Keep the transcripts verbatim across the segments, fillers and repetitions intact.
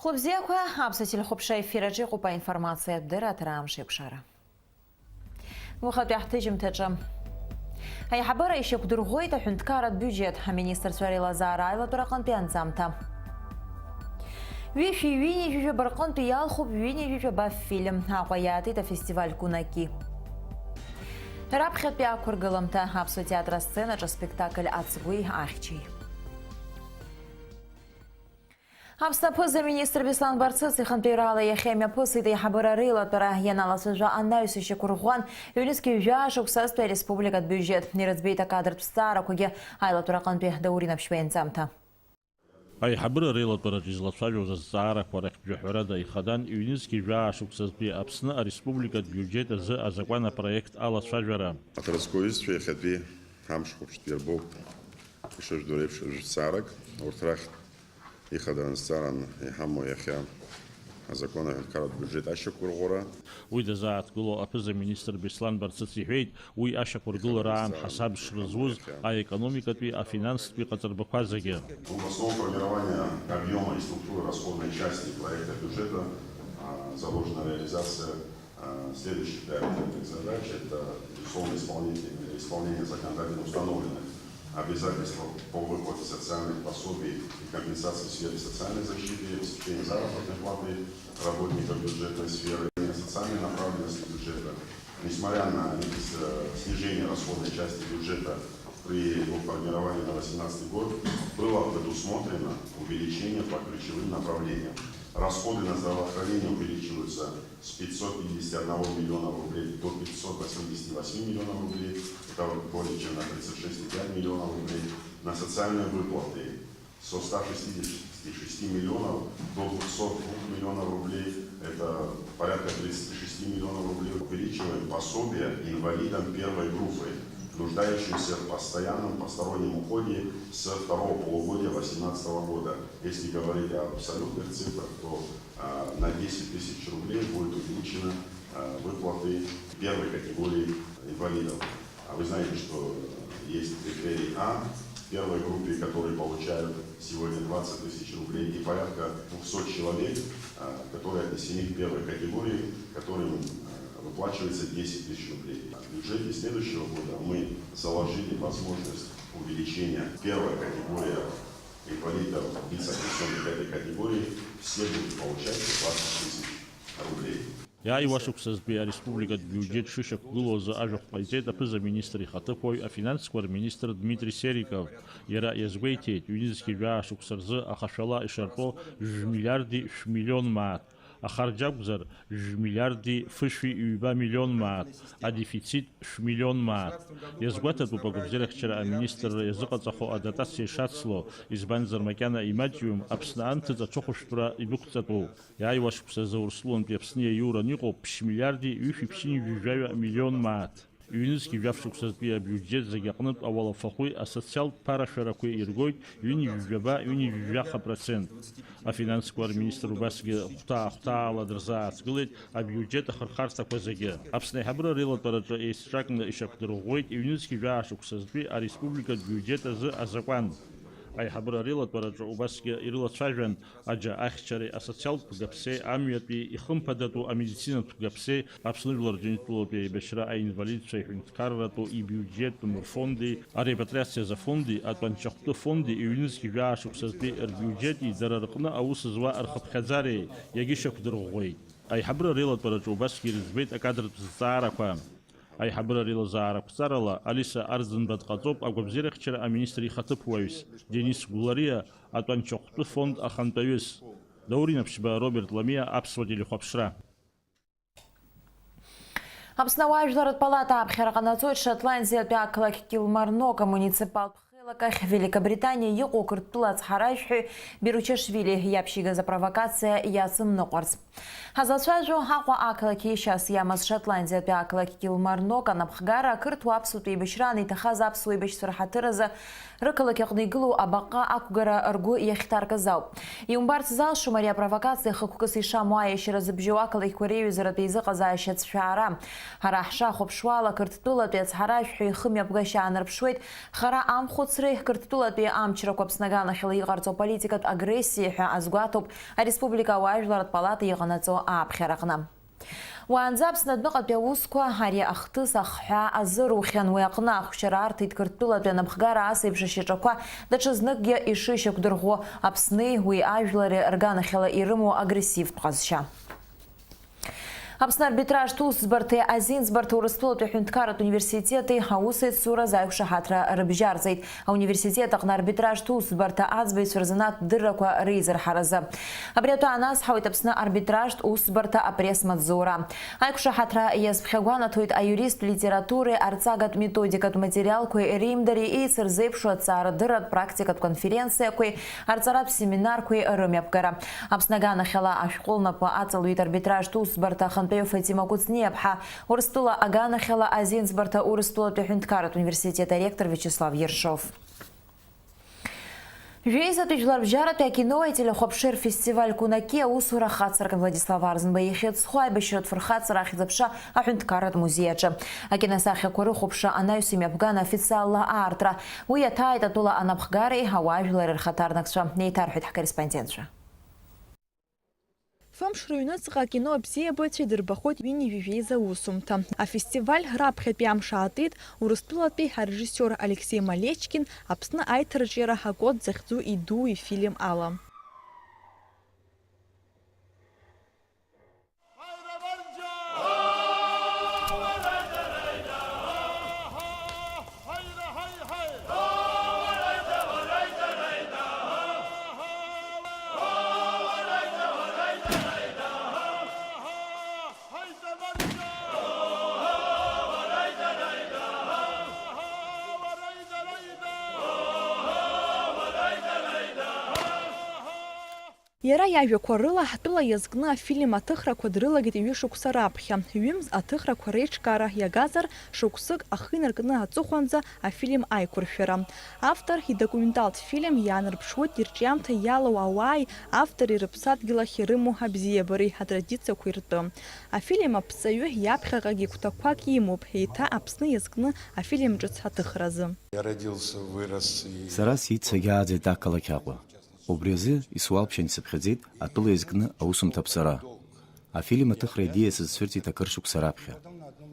Хәлыбзиақәа, аԥсуа телехәаԥшра ефир аҿы иҟоуп аинформациатә дырраҭара Амш еиқәшара. Уахатәи ҳҭыжьымҭаҿы. Аиҳабыра ишьақәдырӷәӷәеит аҳәынҭқарратә биуџьеҭ, аминистрцәа реилазаара аилатәара аҟынтәи анҵамҭа. Ҩышәи ҩынҩажәи жәаба рҟынтәи иалхуп ҩынҩажәи жәаба фильм, Аҟәа иаатит афестиваль Кунаки. Раԥхьатәи ақәыргыламҭа, аԥсуа театр асценаҿы аспектакль Ацгәи ахьчеи. Аԥсны аԥыза-министр Беслан Барцыц ихантәаҩрала иахьа имҩаԥысит аиҳабыра реилатәара, ианалацәажәа анаҩс ишьақәырӷәӷәан, ҩнызқьи жәаа шықәсазтәи ареспубликатә биуџьет. Ирыӡбеит акадртә зҵаарақәагьы аилатәара аҟынтәи Даур Инаԥшьба ианҵамҭа. Аиҳабыра реилатәараҿы излацәажәоз азҵаарақәа рахьтә жәаҳәарада ихадан ҩнызқьи жәаа шықәсазтәи Аԥсны ареспубликатә биуџьет азы азакәан апроект алацәажәара. Аҭырқәа иҩызцәа иахьатәи ҳамш хәаԥштә иарбоуп. Ишыжәдыруа еиԥш, жәҵарак урҭ рахьтә ихадара азҵааран иҳамоу иахьа азакәан аҳәынҭқарратә биуџьет ашьақәырӷәӷәара. Уи дазааҭгыло аԥыза-министр Беслан Барцыц иҳәеит, уи ашьақәыргылара аан ҳасаб шрызуз аекономикатәи, афинанстәи ҟаҵарбақәа зегьы. В основу формирования объёма и структуры расходной части проекта бюджета, а, заложена реализация а, следующих приоритетных задач. Это, безусловно, исполнение, исполнение законодательно установленных обязательств по выплате социальных пособий и компенсаций в сфере социальной защиты, обеспечение заработной платы работников бюджетной сферы, социальной направленности бюджета. Несмотря на, э, снижение расходной части бюджета при его формировании на восемнадцатый год, было предусмотрено увеличение по ключевым направлениям. Расходы на здравоохранение увеличиваются с пятьсот пятидесяти одного миллиона рублей до пятисот восьмидесяти восьми миллионов рублей, это более чем на тридцать шесть и пять миллионов рублей, на социальные выплаты со ста шестидесяти шести миллионов до двухсот двух миллионов рублей, это порядка тридцати шести миллионов рублей. Увеличиваем пособие инвалидам первой группы, нуждающимся в постоянном постороннем уходе со второго полугодия восемнадцатого года. Если говорить о абсолютных цифрах, то а, на десять тысяч рублей будет увеличено, а, выплаты первой категории инвалидов. А вы знаете, что есть критерий А в первой группе, которые получают сегодня двадцать тысяч рублей, и порядка двухсот человек, а, которые отнесены к первой категории, которым, а, выплачивается десять тысяч рублей. В бюджете следующего года мы заложили возможность увеличения первой категории инвалидов, лиц, отнесённых к этой категории, все будут получать по двадцать тысяч рублей. Иааиуа шықәсазтәи ареспубликатә биуџьет шышьақәгылоу азы ажәахә ҟаиҵеит аԥыза-министр ихаҭыԥуаҩ, афинансқәа рминистр Дмитри Сериков. Иара иазгәеиҭеит, ҩнызқьи жәаа шықәса рзы ахашәала ишартәо жәмилиарди шәмилион мааҭ, ахарџь акәзар, жәмилиарди фышәи ҩба милион мааҭ, адефицит шәмилион мааҭ. Иазгәаҭатәуп агәабзиарахьчара аминистрра иазыҟаҵахо адотациа ишацло, избанзар, макьана имаҷҩым Аԥсны анҭыҵ аҽыхәышәтәра идәықәҵатәу. Иааиуа шықәсазы Урыстәылантәи Аԥсны иаиуран иҟоуп ԥшь милиарди ҩышәи ԥшьынҩажәи жәаҩа миллион мааҭ. Ҩнызқьи жәаф шықәсазтәи абиуџьет зегьы аҟнытә ауалафахәи асоциалтә ԥарашәарақәеи иргоит ҩынҩажәи жәаба, ҩынҩажәи жәаха процент. Афинансқәа рминистр убасгьы хәҭаа-хәҭаала дырзааҭгылеит абиуџьет ахырхарҭақәа зегьы. Аԥсны аиҳабыра реилатәараҿы еицҿакны ишьақәдырӷәӷәеит ҩнызқьи жәаа шықәсазтәи ареспубликатә биуџьет азы азакәан. Аиҳабыра реилатәараҿы убасгьы ирылацәажәан аџьа ахьчареи асоциалтә гаԥсеи, амҩатәи ихымԥадатәу амедицинатә гаԥсеи, Аԥсны жәлар Џьынџьтәылатәи аибашьра аинвалидцәа иҳәынҭқарратәу ибиуџьеттә мырфонди, арепатриациа азы афонди, атәанчахәтәы фонди, ҩнызқьи жәаа шықәсазтәи рбиуџьети дара рҟны аус зуа рхыԥхьаӡареи иагьышьақәдырӷәӷәеит. Аиҳабыра реилатәараҿы убасгьы ирыӡбеит акадртә зҵаарақәа. Аиҳабыра реилазаарақәҵарала Алиса Арӡынба дҟаҵоуп агәабзиарахьчара аминистр ихаҭыԥуаҩс, Денис Гәлариа атәанчахәтәы фонд ахантәаҩыс. Даур Инаԥшьба, Роберт Ламиа, Аԥсуа телехәаԥшра. Аԥсны ауаажәларратә палата аԥхьара ҟанаҵоит Шотландиатәи ақалақь Килмарнок амуниципалтә хеилак ахь Великобританиа иҟоу Қырҭтәыла ацҳаражәҳәаҩ Беручашвили иаԥшьигаз апровокациа иацымныҟәарц. Ҳазлацәажәо Аҟәа ақалақь еишьас иамаз Шотландиатәи ақалақь Килмарнок анапхгара ақырҭуа аԥсуатәи еибашьраан иҭахаз аԥсуа еибашьцәа рҳаҭыр азы рықалақь аҟны игылоу абаҟа ақәгара ргәы иахьҭаркыз ауп. Иумбарц залшом ари апровокациа хықәкыс ишамоу аиашьара зыбжьоу ақалақьқәа реиҩызаратә еизыҟазаашьа ацәшәаара. Ҳара ҳшахәаԥшуала, Қырҭтәылатәи ацҳаражәҳәаҩ ихы мҩаԥгашьа аанарԥшуеит хара амхәыц Аусуреи Қырҭтәылатәи амчрақәа Аԥсны аганахьала иҟарҵо аполитикатә агрессиеи ҳәа азгәаҭоуп Ареспублика ауаажәларратә палата иҟанаҵо ааԥхьара аҟны. Уаанӡа Аԥсны адәныҟатәи аусқәа ари ахҭыс ахҳәаа азырухьан, уи аҟны ахәшьара арҭеит Қырҭтәылатәи анапхгара ас еиԥш ашьаҿақәа даҽазныкгьы ишышьақәдырӷәӷәо Аԥсни уи ажәлари рганахьала ирымоу агрессивтә ҟазшьа. Аԥсны арбитражтә усӡбарҭеи азинӡбарҭа Урыстәылатәи аҳәынҭқарратә университети аус еицуразы аиқәшаҳаҭра рыбжьарҵеит. Ауниверситет аҟны арбитражтә усӡбарҭа аӡбаҩцәа рзанааҭтә дыррақәа реизырҳаразы. Абри атәы ааназҳауеит Аԥсны арбитражтә усӡбарҭа апресс-маҵзура. Аиқәшаҳаҭра иазԥхьагәанаҭоит аиуристтә литературеи арҵагатә методикатә материалқәеи реимдареи еицырзеиԥшу аҭҵаарадырратә практикатә конференциақәеи арҵаратә семинарқәеи рымҩаԥгара. Аԥсны аганахьала ашәҟәы лнапы аҵалҩит арбитражтә усӡбарҭа ахантәаҩы Фатима Кәыҵниаԥҳа, Урыстәыла аганахьала азинӡбарҭа Урыстәылатәи аҳәынҭқарратә университет аректор Виачеслав Ершов. Жәеизатәи жәларбжьаратәи акинои ателехәаԥшреи рфестиваль Кунаки аусура хацыркын Владислав Арӡынба ихьӡ зху аибашьратә фырхаҵара ахьӡ-аԥша аҳәынҭқарратә музеи аҿы. Акиносахьақәа рыхәаԥшра анаҩс имҩаԥган официалла аартра. Уи иаҭааит атәыла анапхгареи ауаажәлари рхаҭарнакцәа, еиҭарҳәеит ҳкорреспондентцәа. Фымш рыҩныҵҟа акино абзиабаҩцәа идырбахоит ҩынҩажәи жәеиза аусумҭа. Афестиваль раԥхьатәи амш аатит Урыстәылатәи арежиссиор Алексеи Малечкин Аԥсны аиҭарҿиара акод захьӡу иду ифильм ала. Иара иажәақәа рыла, ҳтәыла иазкны афильм аҭыхрақәа дрылагеит ҩышықәса раԥхьа. Ҩымз аҭыхрақәа реиҿкаара иагазар, шықәсык ахы инаркны аҵыхәанӡа афильм аиқәыршәара. Автор идокументалтә фильм иаанарԥшуеит ирҿиамҭа иалоу ауааи автори рыԥсадгьыл ахь ирымоу абзиабареи атрадициақәеи ртәы. Афильм аԥҵаҩы иаԥхьаҟагьы гәҭакқәак имоуп, еиҭа Аԥсны иазкны афильм ҿыц аҭыхразы. Я родился, вырос и Сара сиит, сагьааӡеит ақалақь Аҟәа. Убри азы исуалԥшьан исыԥхьаӡеит атәыла иазкны аусумҭа аԥҵара. Афильм аҭыхра аидеиа сызцәырҵит акыр шықәса раԥхьа.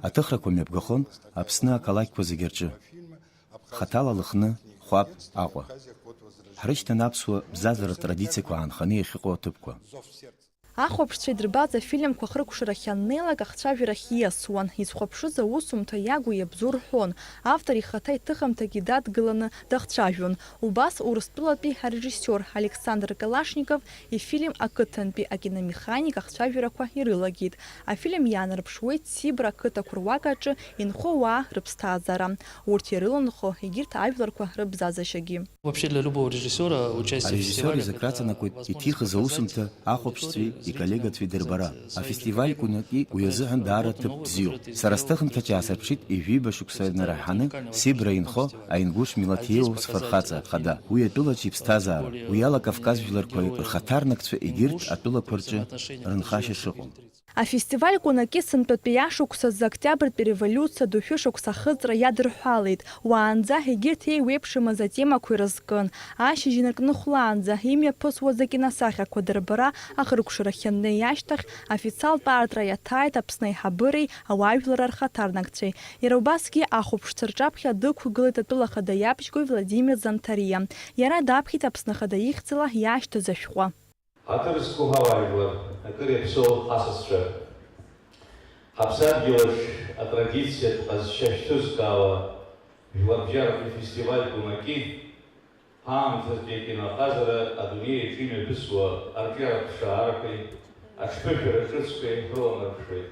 Аҭыхрақәа мҩаԥгахон Аԥсны ақалақьқәа зегьы рҿы. Хаҭала Лыхны, Хәаԥ, Аҟәа. Ҳрышьҭан аԥсуа бзазаратә традициақәа аанханы иахьыҟоу аҭыԥқәа. Ахәаԥшцәа идырбаз афильмқәа ахыркәшарахь аннеилак, ахцәажәарахь ииасуан. Изхәаԥшыз аусумҭа иагу иабзоу рҳәон. Автор ихаҭа иҭыхымҭагьы дадгыланы дахцәажәон. Убас Урыстәылатәи арежиссиор Александр Калашников ифильм ақыҭантәи акиномеханик ахцәажәарақәа ирылагеит. Афильм иаанарԥшуеит Сибра ақыҭақәа руак аҿы инхо ауаа рыԥсҭазаара, урҭ ирыланхо егьырҭ ажәларқәа рыбзазашьагьы. Вообще для любого режиссёра участие в Арежиссиор фестивале изы это краҵанакуеит иҭихыз аусумҭа ахәаԥшцәеи иколлегацәеи дырбара. Афестиваль Кунаки уи азыҳәан даара ҭыԥ бзиоуп. Сара сҭыхымҭаҿ иаасырԥшит ҩажәиба шықәса инараҳаны Сибра инхо аингуш милаҭ иеиуоу сфырхаҵа хада. Уи атәылаҿ иԥсҭазаара, уи ала Кавказ жәларқәа рхаҭарнакцәа егьырҭ атәылақәа рҿы рынхашьа шыҟоу. Афестиваль Кунаки сынтәатәи ашықәсазы Октиабртәи револиуциа ду шәышықәса ахыҵра иадырҳәалеит. Уаанӡа егьырҭ еиуеиԥшымыз атемақәа ирызкын. Ашьыжь инаркны хәлаанӡа имҩаԥысуаз акиносахьақәа дырбара ахыркәшарахь ианнеи ашьҭахь, официалтә аартра иаҭааит Аԥсны аиҳабыреи ауаажәларра рхаҭарнакцәеи. Иара убасгьы ахәаԥшцәа рҿаԥхьа дықәгылеит атәыла ахада иабжьгои Владимир Занҭариа. Иара даԥхьеит Аԥсны ахада ихьӡала иаашьҭыз ашәҟәы. Ҳаҭыр зқәу ҳауаажәлар, акыр иаԥсоу ҳасасцәа, ҳаԥсадгьылаҿ атрадициатә ҟазшьа шьҭызкаауа жәларбжьаратәи фестиваль Кунаки, ҳаамҭазтәи акиноҟазара адунеи аҿы имҩаԥысуа арҿиаратә ԥшаарақәеи аҽԥышәара ҿыцқәеи ҳрыланарԥшуеит.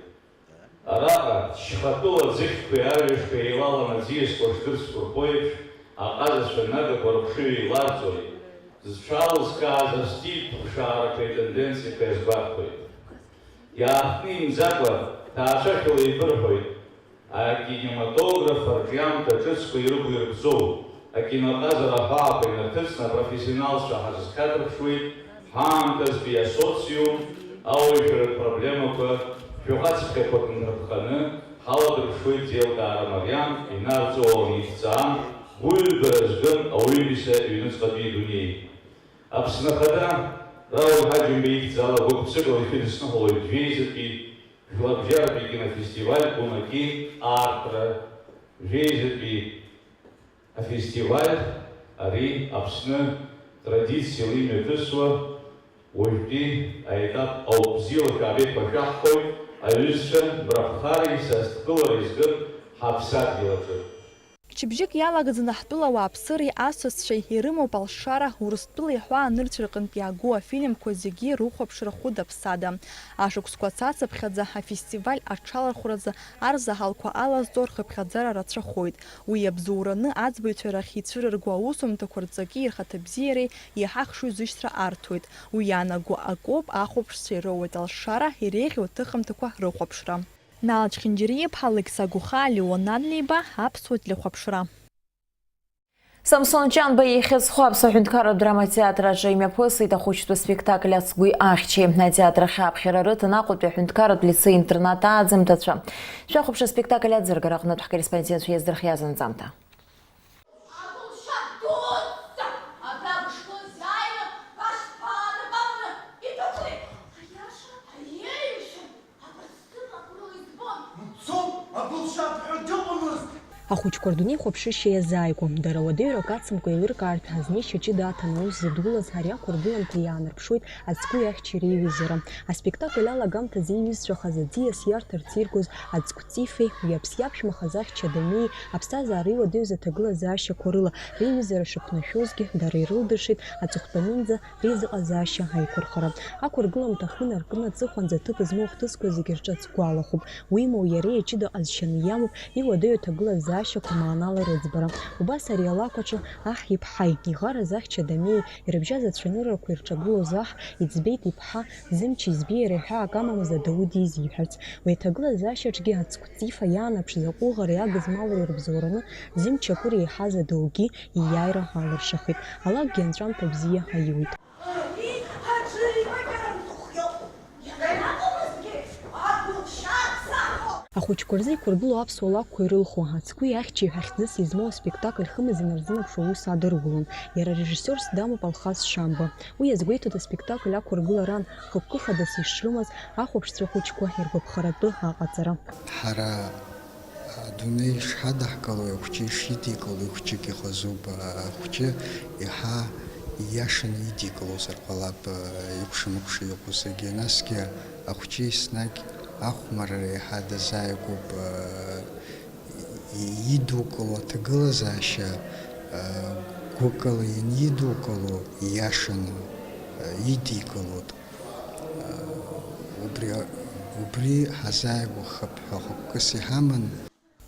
Араҟа, шьхатәыла аӡыхьқәеи арҩашқәеи еилаланы аӡиасқәа шдырцәқәырԥо еиԥш, аҟазацәа нагақәа рыхшыҩ еиларҵоит, зҽалызкааз астильтә ԥшаарақәеи атенденциақәеи азгәарҭоит. Иаартны имӡакәа, ҭаацәашәала еибырҳәоит, акинематограф арҿиамҭа ҿыцқәа ирықәиргәӡоу, акиноҟазара аҳәаақәа инарҭыҵны апрофессионалцәа ҳазхьадырԥшуеит, ҳаамҭазтәи асоциум, ауаҩшәаратә проблемақәа, шәахәацхрақәак нрыԥханы, ҳаладырԥшуеит Ӡелкаара Мариам, Инар Ҵоуа Нихьӡаан, Гәыҩбара зган ауаҩытәыҩса иҩныҵҟатәи идунеи. Аԥсны Ахада Рауль Ҳаџьымба ихьӡала гәык-ԥсыкала ишәыдысныҳәалоит жәеизатәи жәларбжьаратәи кинофестиваль Унаки аартра. Жәеизатәи афестиваль ари Аԥсны традициала имҩаԥысуа уажәтәи аетап ауп. Бзиала шәаабеит ҳәа шәаҳҳәоит, аҩызцәа, бара бхареи са сдкылареи згым ҳаԥсадгьыл аҿы. Мчыбжьык иалагӡаны ҳтәыла ауааԥсыреи асасцәеи ирымоуп алшара, Урыстәылеи ҳәаа нырцә рҟынтә иаагоу афильмқәа зегьы рыхәаԥшра хәыда-ԥсада. Ашықәсқәа цацыԥхьаӡа афестиваль аҽалархәразы арзаҳалқәа алазҵо рхыԥхьаӡара рацәахоит. Уи иабзоураны аӡбаҩцәа рахь ицәырырго аусумҭақәа рҵаки рхаҭабзиареи иаҳа хшыҩзышьҭра арҭоит. Уи иаанаго акоуп ахәаԥшцәа ироуеит алшара, иреиӷьу аҭыхымҭақәа рыхәаԥшра. Нал Чхинџьариа-иԥҳа, Алықьса Гәыхаа, Леон Адлеиба, Аԥсуа телехәаԥшра. Самсон Ҷанба ихьӡ зху Аԥсуа ҳәынҭқарратә драматеатр аҿы имҩаԥысит ахәыҷтәы спектакль Ацгәи ахьчеи. Атеатр ахь аԥхьара рыҭан Аҟәатәи аҳәынҭқарратә лицеи-интернат ааӡамҭацәа. Шәахәаԥш аспектакль аӡыргара аҟнытә ҳкорреспондентцәа иаздырхиаз анҵамҭа. Агәылшьап дуӡӡа абра бышгылаз иааины башԥаанапаланы идәықәлеит. Аиаша, аиеишьа, абырсҭын агәырла избон. Мцоуп, агәылшьап ҳәа дыҟамызт. Ахәыҷқәа рдунеихәаԥшышьа иазааигәам, дара уадаҩрак ацымкәа еилыркаартә азнеишьа ҷыда аҭаны аус зыдулаз ари ақәыргыламҭа иаанарԥшуеит Ацгәи ахьчеи реиҩызара. Аспектакль алагамҭазы иҩызцәахаз аӡиас иарҭарц иргоз Ацгә Ҵифеи уи аԥс иаԥшәмахаз ахьча Дамеи аԥсҭазаара иуадаҩыз аҭагылазаашьақәа рыла реиҩызара шыԥнашәозгьы дара ирылдыршеит аҵыхәтәанынӡа реизыҟазаашьа аиқәырхара. Ақәыргыламҭа ахы наркны аҵыхәанӡа аҭыԥ змоу ахҭысқәа зегьы рҿы Ацгәы алахәуп. Уимоу, иара иҷыда ҟазшьаны иамоуп иуадаҩу аҭагылазаашьақәа маанала рыӡбара. Убас ари алакә аҿы аҳ иԥҳаи, иӷарыз ахьча Дамеи, ирыбжьаз ацәаныррақәа ирҿагылоз аҳ, иӡбеит иԥҳа, зымч избеи иара ҳәаак амамыз адау дизиҳәарц. Уи аҭагылазаашьаҿгьы Ацгә Ҵифа иаанаԥшыз аҟәыӷареи агызмалреи рыбзоураны зымч акыр еиҳаз адаугьы ииааира алыршахеит. Алакәгьы анҵәамҭа бзиа аиуит. Ахәыҷқәа рзы иқәыргылоу аԥсуа лакәқәа ирылху Ацгәи ахьчеи ҳәа хьӡыс измоу аспектакль хымз инарзынаԥшуа аус адырулон. Иара арежиссиорс дамоуп Алхас Шамба. Уи иазгәеиҭоит аспектакль ақәыргыларан хықәкы хадас ишрымаз ахәаԥшцәа хәыҷқәа иргәаԥхаратәы аҟаҵара. Ҳара адунеи ишҳадаҳкыло, ахәҷы ишидикыло, ихәҷык ихазуп, ахәҷы еиҳа ииашаны идикылозар ҟалап, икәша-мыкәша иҟоу зегьы. Насгьы ахәҷы еснагь ахәмарра еиҳа дазааигәоуп, идукыло аҭагылазаашьа, гәыкала ианидукыло, ииашаны идикылоит. Убри, убри ҳазааигәахап ҳәа хықәкыс иҳаман.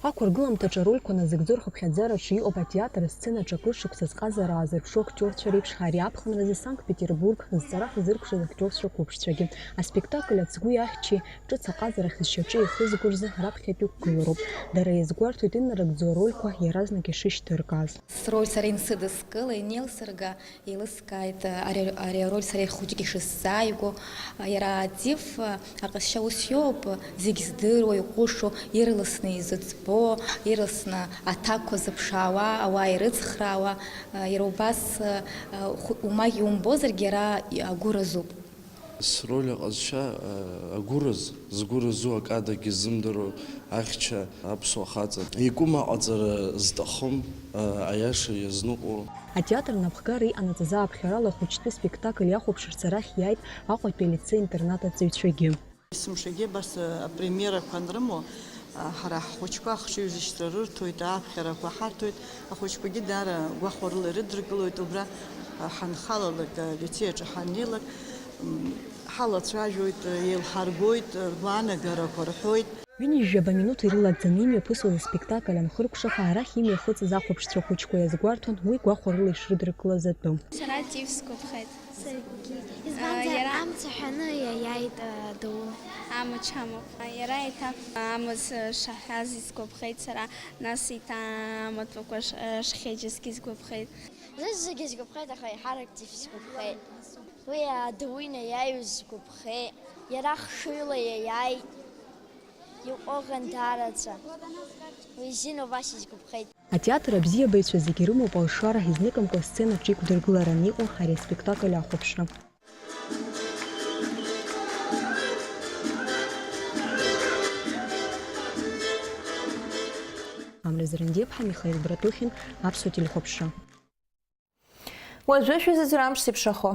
Ақәыргыламҭаҿы арольқәа назыгӡо рхыԥхьаӡараҿы иҟоуп атеатр асценаҿы акыр шықәса зҟазара аазырԥшу актиорцәа реиԥш, ари аԥхынразы Санкт-Петербург зҵара ҳзыркәшаз актиорцәа қәыԥшцәагьы. Аспектакль Ацгәи ахьчеи ҿыц аҟазарахь зшьаҿа еихызго рзы раԥхьатәи қәгылароуп. Дара иазгәарҭоит инарыгӡо арольқәа иаразнак ишышьҭыркааз. Сроль сара инсыдыскылеит, инеилсырга, еилыскааит, ари, ари ароль сара ихәыҷык ишысзааигәоу. Иара Ӡиф аҟазшьа ус иоуп, зегь здыруа, иҟәышу, ирласны изыӡбо, ирласны аҭакқәа зыԥшаауа, ауаа ирыцхраауа, иара убас, хә-, умагь иумбозаргь, иара агәы разуп. Сроль аҟазшьа, агәы раз, згәы разу акы адагьы ззымдыруа ахьча аԥсуа хаҵа. Икәым аҟаҵара зҭахым, аиаша иазныҟәо. Атеатр напхгара иҟанаҵаз ааԥхьарала ахәыҷтәы спектакль иахәаԥшырц арахь иааит Аҟәатәи алицеи-интернат аҵаҩцәагьы. Есымшагьы абас апремиерақәа анрымоу, ҳара ҳхәыҷқәа ахшыҩзышьҭра рырҭоит, ааԥхьарақәа ҳарҭоит, ахәыҷқәагьы даара гәахәарыла ирыдыркылоит, убра ҳанхалалак, алицеи аҿы ҳаннеилак, м, ҳалацәажәоит, еилҳаргоит, ргәаанагарақәа рҳәоит. Ҩынҩажәаба минуҭ ирылагӡаны имҩаԥысуаз аспектакль анхыркәшаха, арахь имҩахыҵыз ахәаԥшцәа хәыҷқәа иазгәарҭон уи гәахәарыла ишрыдыркылаз атәы. Сара Ӡиф сгәаԥхеит. Саргьы. Избанзар, иара амца ҳәаны иаиааит, а, дау. Амч амоуп. Иара еиҭа амаҵ шаҳәаз изгәаԥхеит сара, нас еиҭа амаҭәақәа ш-, шхьеиџьызгьы изгәаԥхеит. Зегьы сгәаԥхеит, аха еиҳарак Ӡиф сгәаԥхеит. Уи адау инаиааиуаз сгәаԥхеит. Иара хшыҩла иаиааит. Иҟәыӷан даараӡа. Уи азин убас исгәаԥхеит. Атеатр абзиабаҩцәа зегьы ирымоуп алшара, изныкымкәа асценаҿ иқәдыргыларан иҟоу ари аспектакль ахәаԥшра. Амра Зырандиаԥҳа, Михаил Братухин, Аԥсуа телехәаԥшра. Уажәы шәызыӡырҩ амш зеиԥшрахо.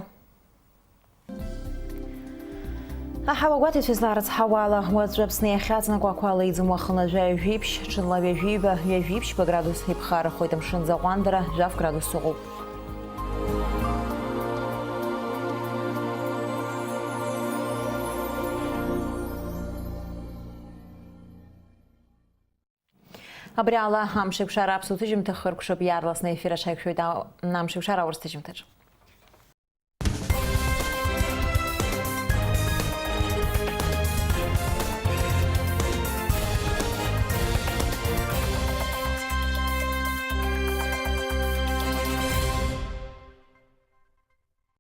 Аҳауа гәаҭеицәа излаарыцҳауа ала, уаҵәы Аԥсны иахьаҵанакуа ақәа леиӡом уахынла жәаҩа жәиԥшь, ҽынла ҩажәиба, ҩажәиԥшьба градус иԥхарахоит, амшын аӡы аҟәандара жәаф градус ыҟоуп. Абри ала амшеикәшара аԥсуа ҭыжьымҭа хыркәшап, иаарласны аефир аҽаиқәшәоит а-, амшеикәшара аурыс ҭыжьымҭаҿ.